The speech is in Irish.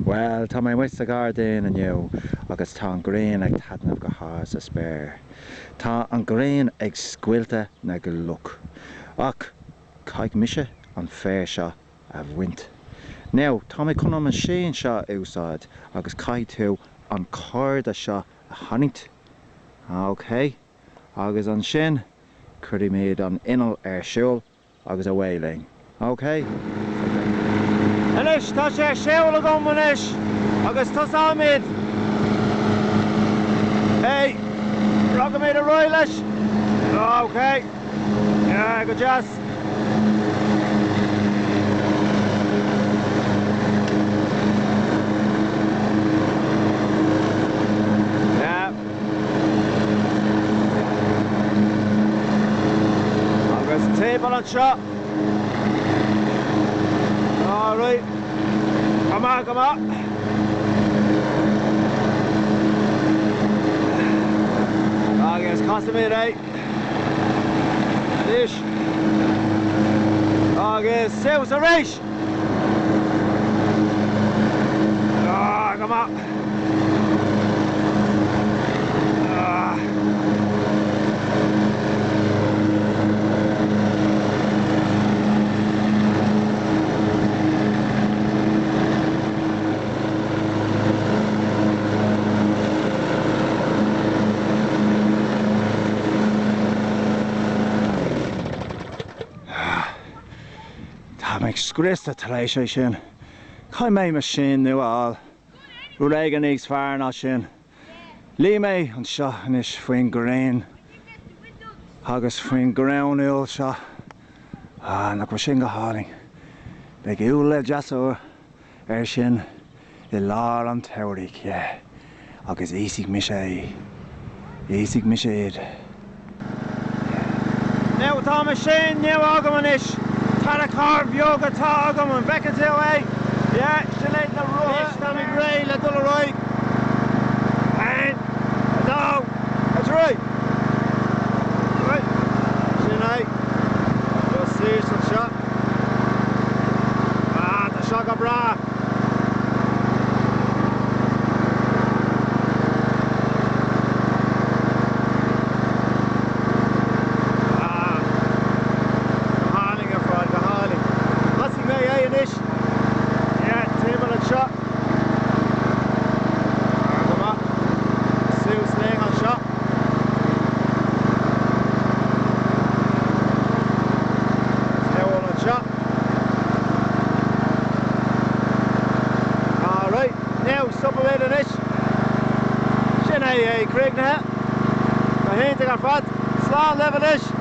Bhuel, tá mé amuigh sa ghairdín inniu agus tá an ghrian ag taitneamh go hard sa spéir. Tá an ghrian ag scoilteadh na gcloch. Ach caithfidh mise an féar seo a bhaint. Now, tá mé chun an machine seo a úsáid agus caithfidh tú an corda seo a tharraingt. Ok, agus ansin cuirfimid an inneall ar siúl agus away linn. Ok. Anois, tá sé ar siúl agam anois agus tosóimid. Hey, rachaimid ar aghaidh leis. Ok. Yeah, go deas. Yeah. Agus timpeall anseo. Alright. Go maith, go maith. Agus casfaimid é. Anois. Agus suas arís. Ah, go maith. Ah. Tá mé scriosta tar éis é sin. Caithfidh mé machine nua a fháil. Rud éigin níos fearr ná sin. Luigh mé anseo anois faoin ghrian agus faoin gcrann úll seo. Ah, nach bhfuil sin go hálainn. Beidh úlla deasa air sin i lár an tsamhraidh, yeah, agus íosfaidh mise é, íosfaidh mise iad, yeah. Now tá machine nua agam anois, tarracóir beag atá agam, an bhfeiceann tú é? Yeah, sin iad na rotha. Anois táimid réidh le dul ar aghaidh. 1, 2, 3! Right, sin é. Just suas anseo. Ah, tá seo go breá! Ah, go hálainn ar fad, go hálainn. Casfaidh mé é anois. Yeah, timpeall anseo. Ah, go maith. Suas linn anseo. Timpeall anseo. Alright, now stopfaimid anois. Sin é é críochnaithe. Go hiontach ar fad. Slán libh anois.